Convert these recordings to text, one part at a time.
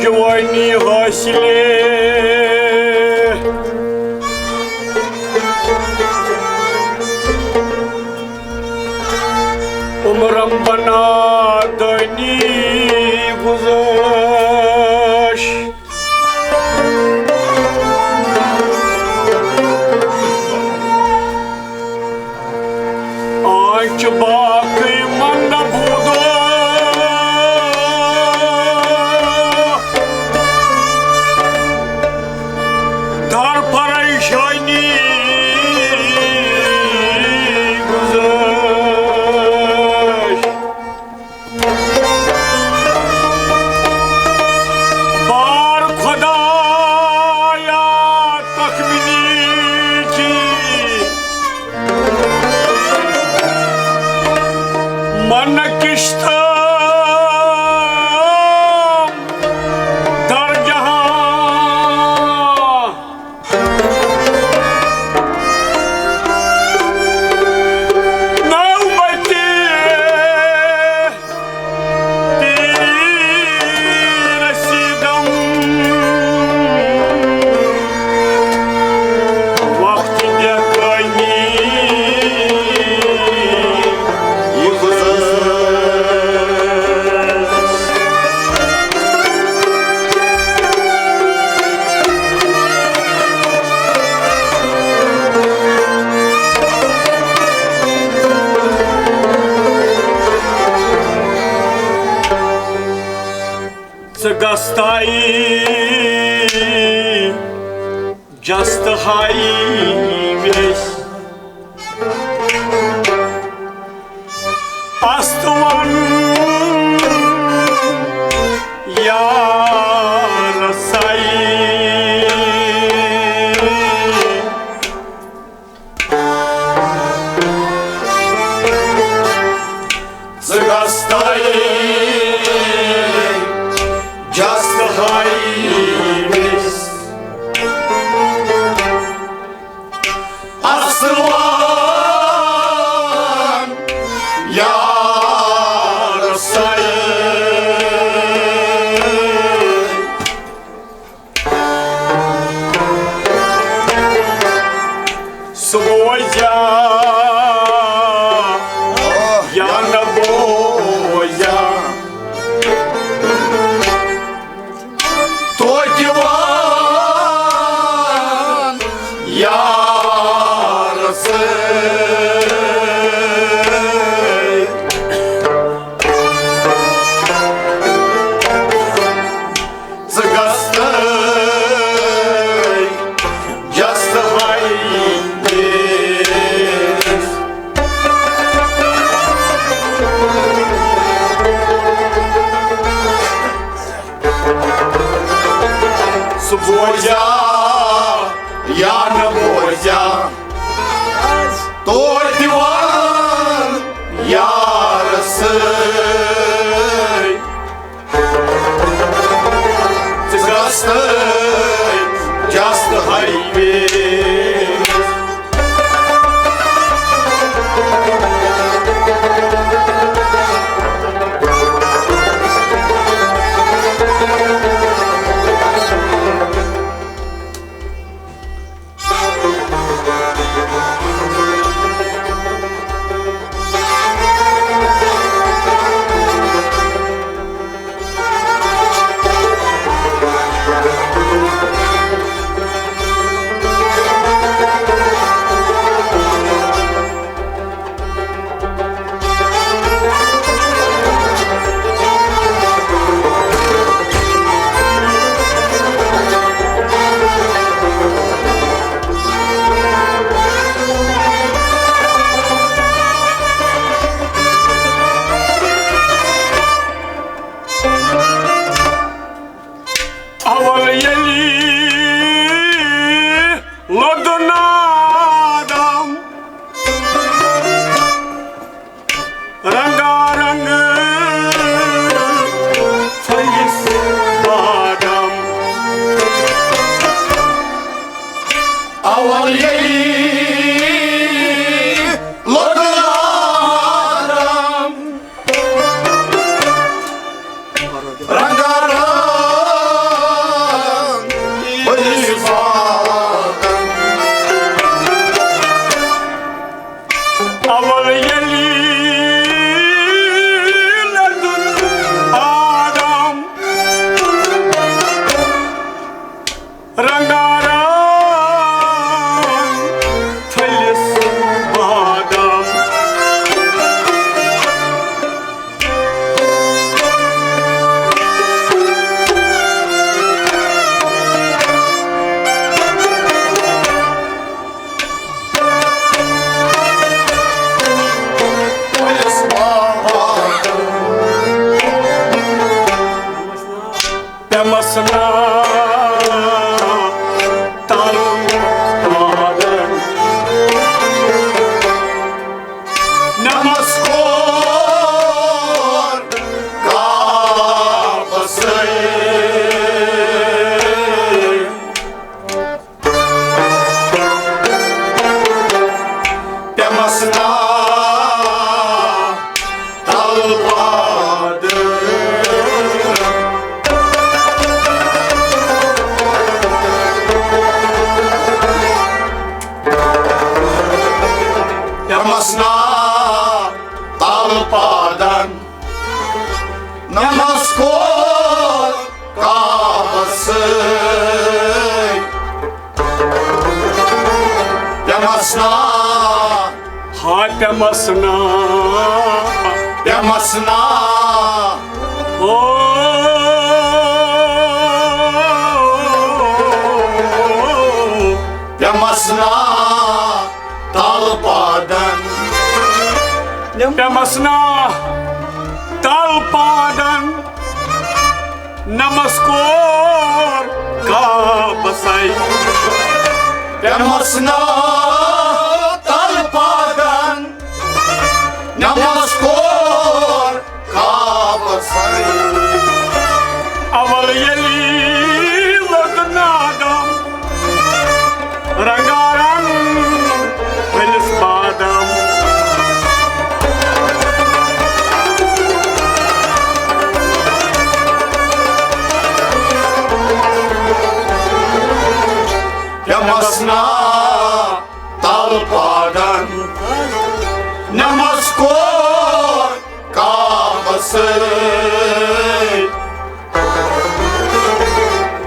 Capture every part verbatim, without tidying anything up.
جوانی حاصلے، عمرم بنا دانی گزاش۔ آنچ باقی من نبودو، در پریشانی گذشت۔ بار خدایا تخمینی کی من کشتم در جهان. نوبتی پیر رسیدم، وقت دکانی گذشت۔ ژٕ گژھتَے جست ہائی ویس۔ استوان یار سائی۔ ژٕ گژھتَے جست ہائی ویس۔ استوان یار سائی۔ سُہ بوزیا یا نہ بوزیا، توتہِ وَن یار سۭتۍ۔ ژٕ گژھتَے جست ہائی ویس۔ سُہ بوزیا یا نہ بوزیا، توتہِ وَن یار سۭتۍ۔ ژٕ گژھتَے جست ہائی ویس۔ اول ییٚلہِ لوٚدُن آدم، رنگا رنگ پھٔلِس بادام۔ اول ییٚلہِ لوٚدُن آدم، رنگا رنگ یمس نا تل پادن نمس کور کعبس سۭتۍ۔ یمس نا ہا پیمس نا، پیمس نا، او، پیمس نا تل پادن۔ پیمس نا تل پادن۔ نمس کور کعبس سۭتۍ۔ پیمس نا تل پادن۔ نمس کور کعبس سۭتۍ۔ اول ییٚلہِ لوٚگ نادم رنگارنگ پھٔلِس بادام۔ پیمس نا تل پادن۔ نمس کور کعبس سۭتۍ۔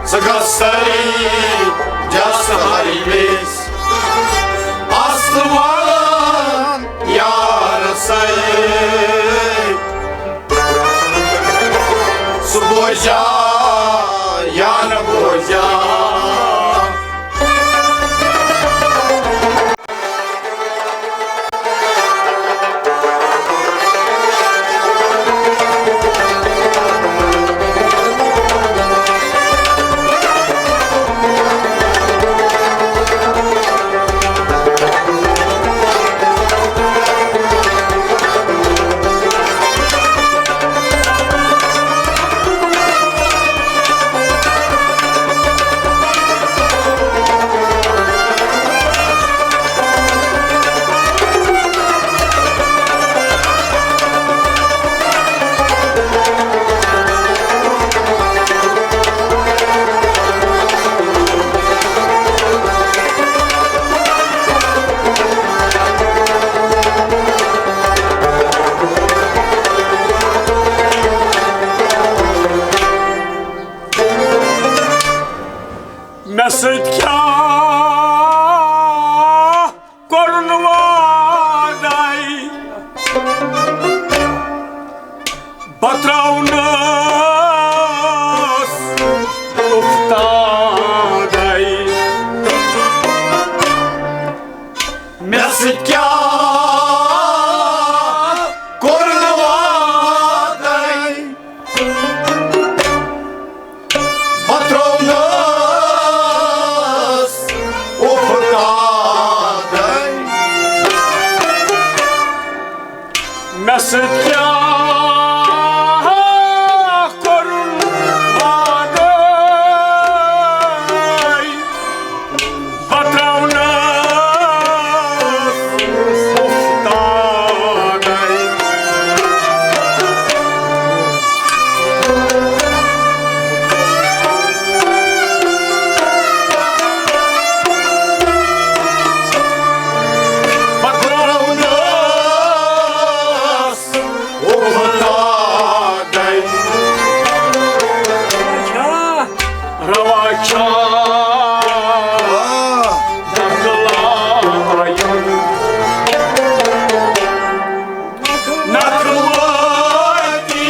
ژٕ گژھے جس ہر وِز پست والن یار سۭتۍ۔ سُہ بوزیا یا نہ بوزیا۔ مےٚ سۭتۍ کیٛاہ کوٚرُن وعدے، بہٕ ترٛاونَس اُفتادے۔ مےٚ سۭتۍ کیٛاہ کوٚرُن وعدے، بہٕ ترٛاونَس اُفتادے۔ مےٚ سۭتۍ کیٛاہ کوٚرُن وعدے، بہٕ ترٛاونَس اُفتادے۔ بہٕ ترٛاونَس اُفتادے۔ روا چھا دکلایُن نکلٲتی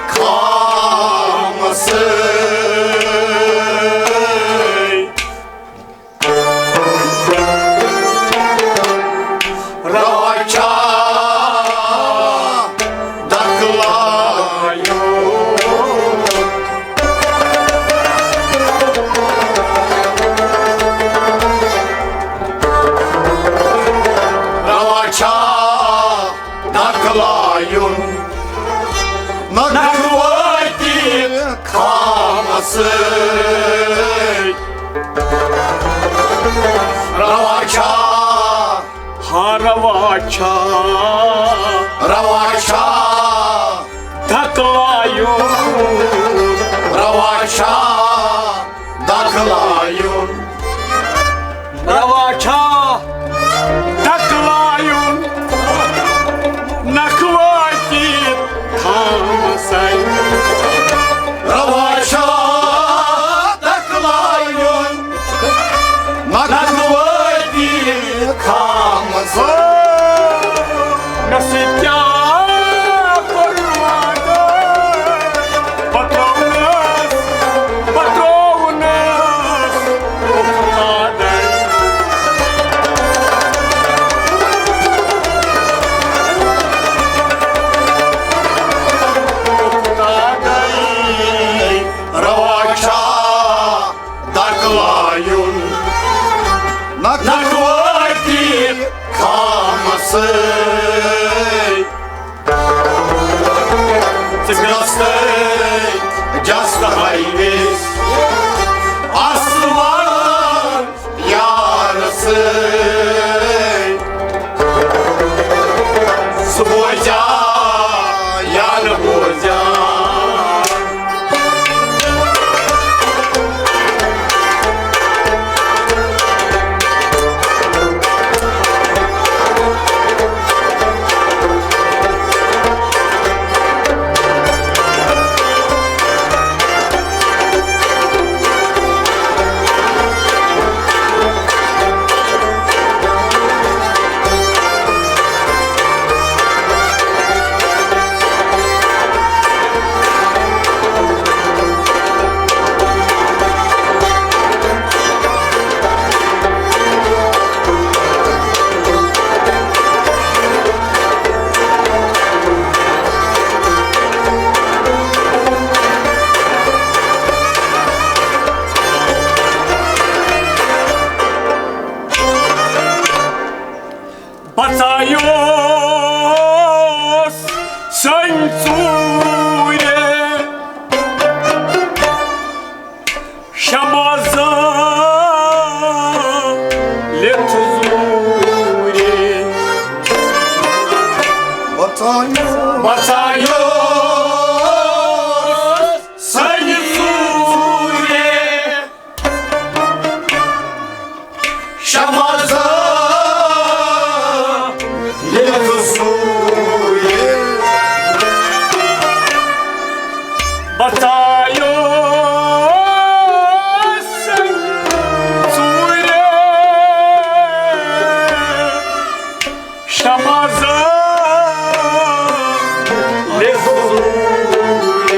خامہٕ سۭتۍ۔ روا چھا دکلایُن۔ روا چھا دکلایُن۔ نکلٲتی خامہٕ سۭتۍ۔ روا چھا ہا روا چھا۔ روا چھا دکلایُن۔ روا چھا دکلایُن۔ روا چھا دکلایُن۔ نکھوٲتی تھامسے۔ روا چھا دکلایُن۔ نقل وٲتی خامس۔ مےٚ سۭتۍ کیٛاہ کوٚر وعدٕ؟ بہٕ ترٛوونَس، بہٕ ترٛوونَس اُفتادَے۔ اُفتادَے۔ روا چھا دکلایُن۔ نقل وٲتی خامسے۔ ژٕ گژھے جست ہائی ویس آسمان یار سۭتۍ۔ ژٕ بوزیا یا نہٕ بوزیا؟ بژایوس سنۍ ژوٗرِ شمع زٲلِتھ زوٗرِ۔ بژایوس، بژایوس سنۍ ژوٗرِ شمع زٲلِتھ زوٗرِ۔ بژایوس ژوٗرِ شمع زٲلِتھ زوٗرِ۔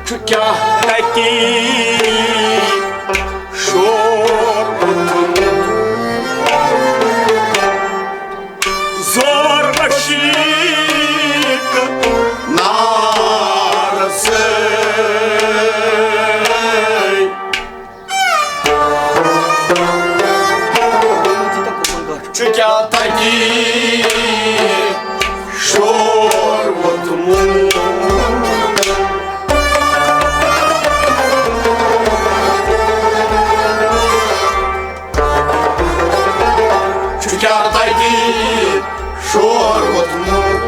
چھُ کیٛاہ تَتہِ شور ووٚتھمُت؟ زور عشیٖق نارٕ سۭتۍ۔ چھُ کیٛاہ تَتہِ شور ووٚتھمُت؟ چھُ کیٛاہ تَتہِ شور ووٚتھمُت؟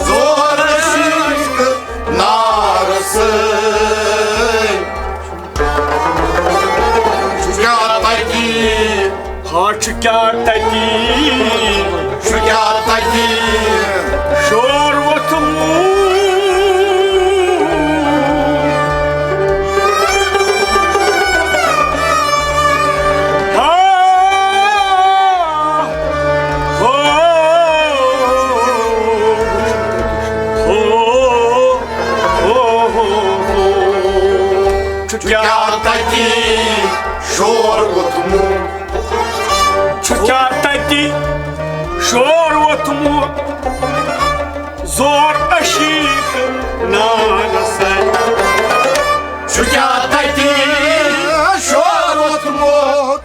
زور عشیٖق نارٕ سۭتۍ۔ چھُ کیٛاہ تَتہِ؟ ہا، چھُ کیٛاہ تَتہِ؟ چھُ کیٛاہ تَتہِ؟ شور ووٚتھمُت۔ ہا، ہو، ہو، ہو، ہو، ہو۔ چھُ کیٛاہ تَتہِ شور ووٚتھمُت؟ چھُ کیٛاہ تَتہِ شور ووٚتھمُت؟ زور عشیٖق نارٕ سۭتۍ۔ چھُ کیٛاہ تَتہِ شور ووٚتھمُت؟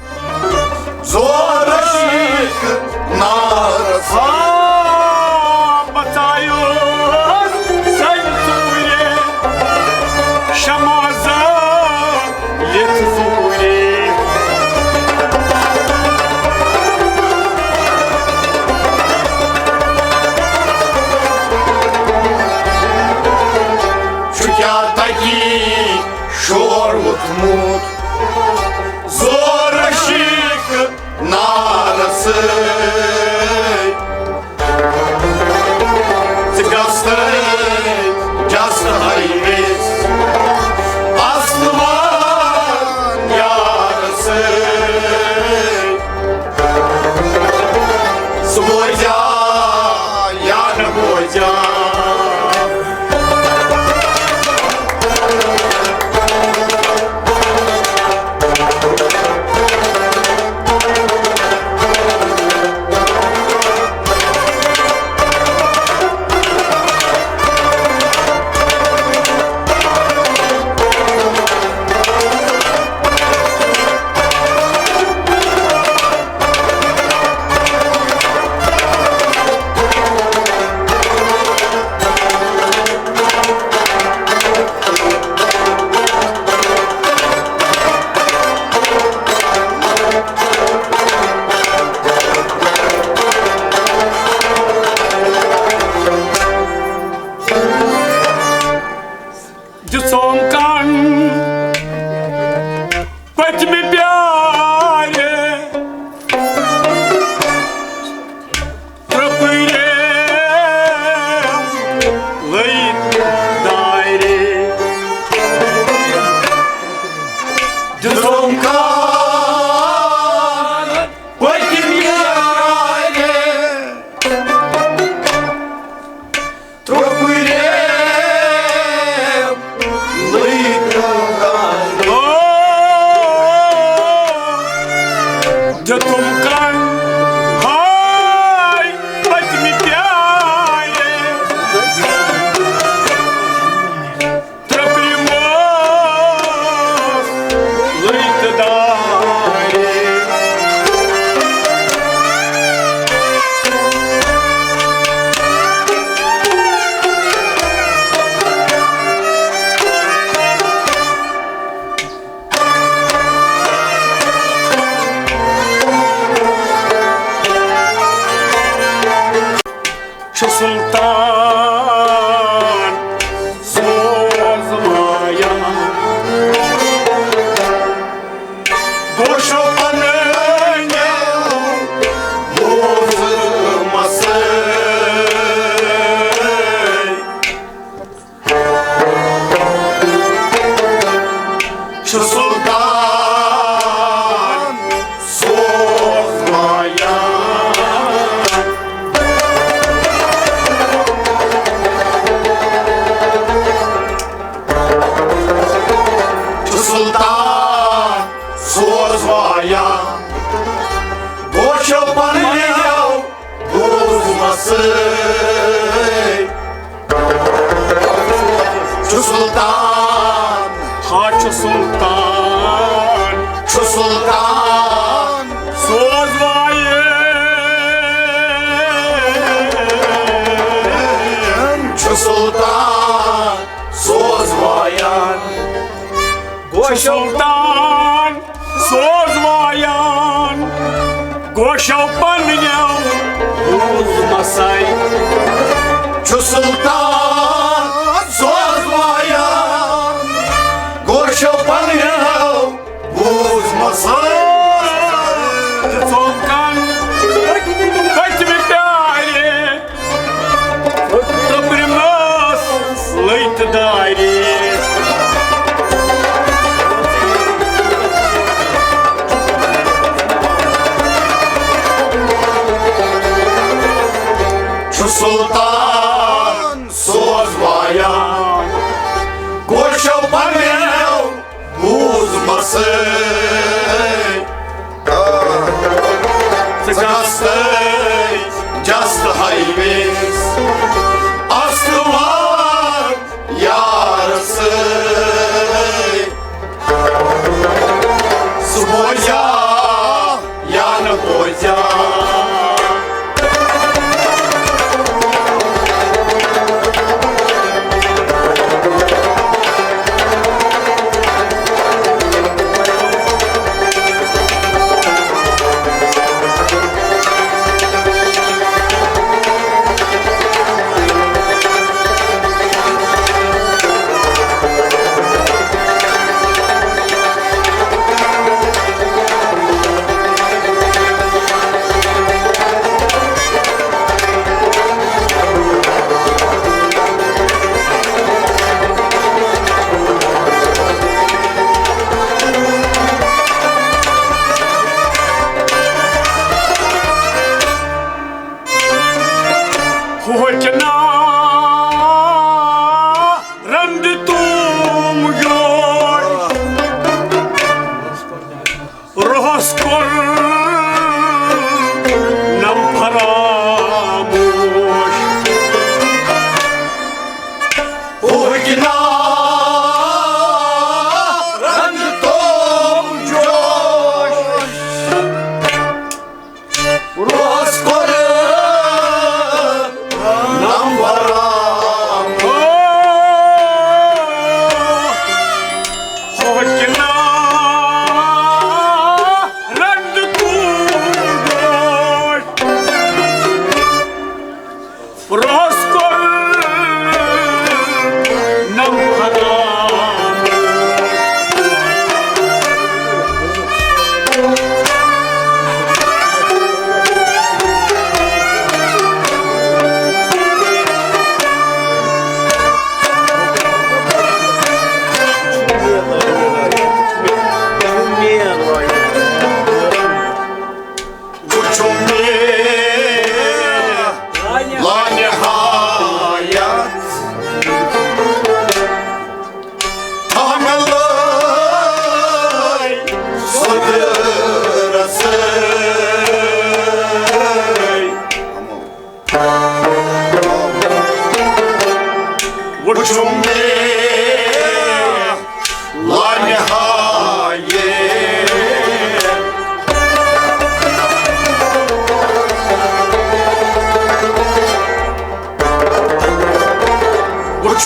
تِم کَن ہاے پٔتمہِ پیارِ، ترٛپرِ مٲس لٔے تہٕ دارِ۔ چھُ سُلطان سوزوان، گوشو پننیو بوزمسے۔ چھُ سُلطان سوزوان۔ چھُ سُلطان سوزوان۔ گوشو پننیو بوزمسے۔ چھُ سُلطان، ہا چھُ سُلطان، چھُ سُلطان سوزوان، چھُ سُلطان سوزوان۔ گوشو سُلطان سوزوان، گوشو پننیو بوزمسے۔ چھُ سُلطان سوزوان، گوشو پننیو بوزمسے۔ ژوکن پٔتمہِ پیارِ، ترٛپرِ مٲس لٔے تہٕ دارِ۔ چھُ سُلطان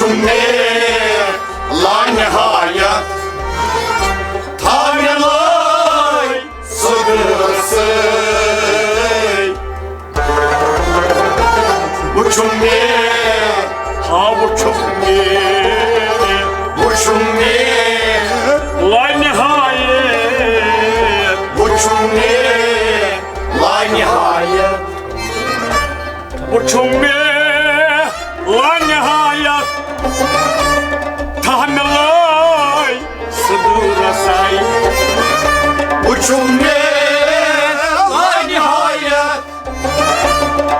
مےٚ لانِہایت تھاو مےٚ لٲے سُہ دٲر سۭتۍ۔ وُچھُم مےٚ، ہا وُچھُم مےٚ، وُچھُم مےٚ لانِہایت، وُچھُم مےٚ لانِہایت۔ وُچھُم مےٚ لانِہایت، تھاو مےٚ لٲے سُہ دٲر سۭتۍ۔ وُچھُم مےٚ لانِہایت،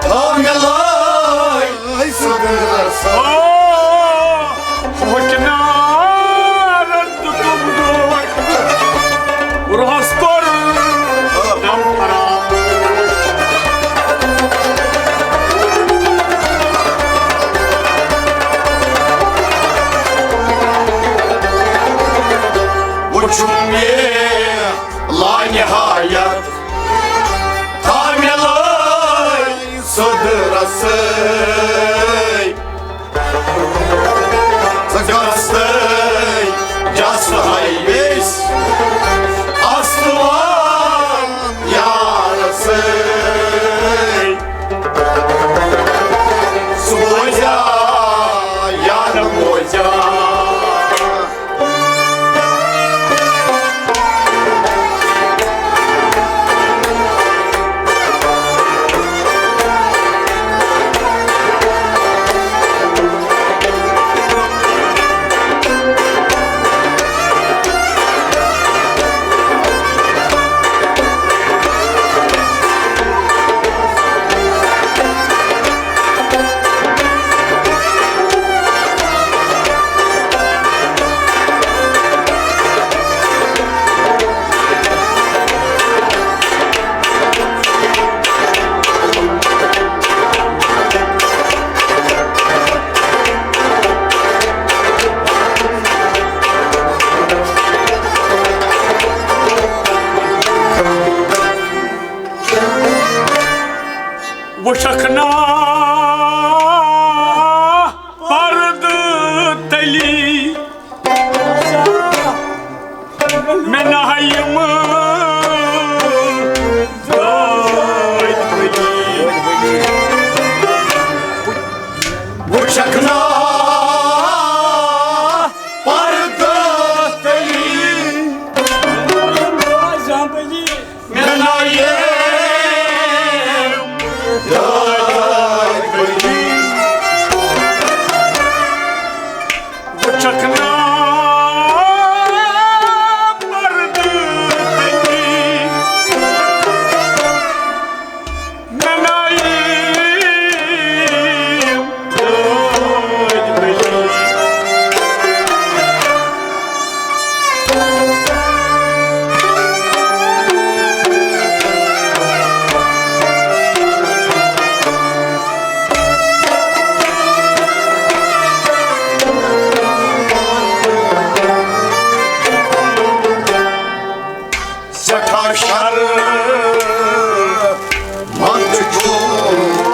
تھاو مےٚ لٲے سُہ دٲر سۭتۍ۔ آ، ہُہ کنارن دیُتُم ڈوٹھ، رُہس کوٚر غم فراق۔ وُچھُم مےٚ لانِہایت، تھاو مےٚ لٲے سُہ دٲر سۭتۍ۔ ژٕ گژھ تہٕ جس ہاے ویس استوار یار سۭتۍ۔ سُہ بوزیا یا نہٕ بوزیا؟ وٕچھکھ نا پردٕ تٔلی، مےٚ نہ یِم دٲدۍ بٔلی۔ وٕچھکھ نا پردٕ تٔلی، مےٚ نہ یِم دٲدۍ بٔلی۔ وٕچھکھ نا پردٕ تٔلی، مےٚ نہ یِم دٲدۍ بٔلی۔ سٮ۪ٹھاہ شرمنٛد چھُس۔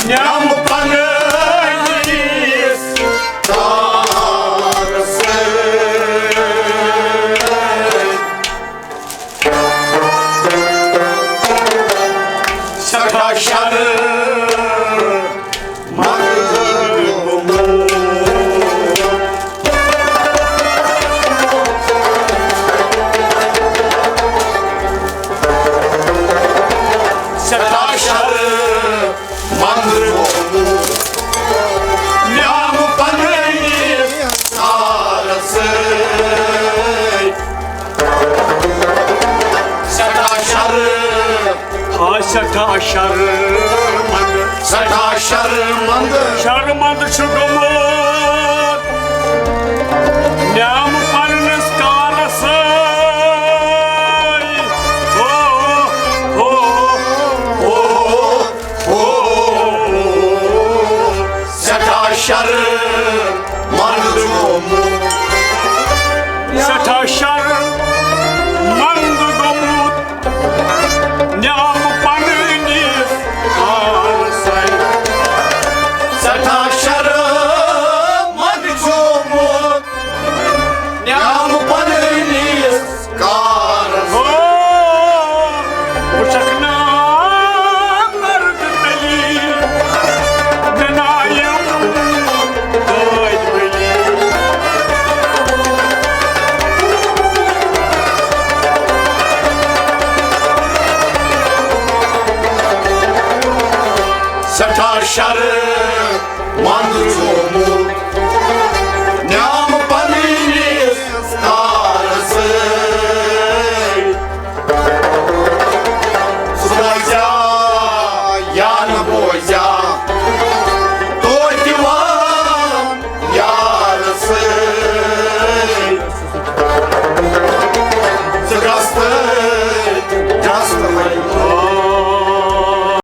نعم پننِس کارس سۭتۍ۔ سٮ۪ٹھاہ شرمنٛد گوٚمُت۔ سٮ۪ٹھاہ شرمنٛد گوٚمُت۔ نعم پننِس کارس سۭتۍ۔ سٮ۪ٹھاہ شرم۔ آ، سٮ۪ٹھاہ شرمنٛد۔ سٮ۪ٹھاہ شرمنٛد۔ شرمنٛد چھُ گوٚمُت۔ نعم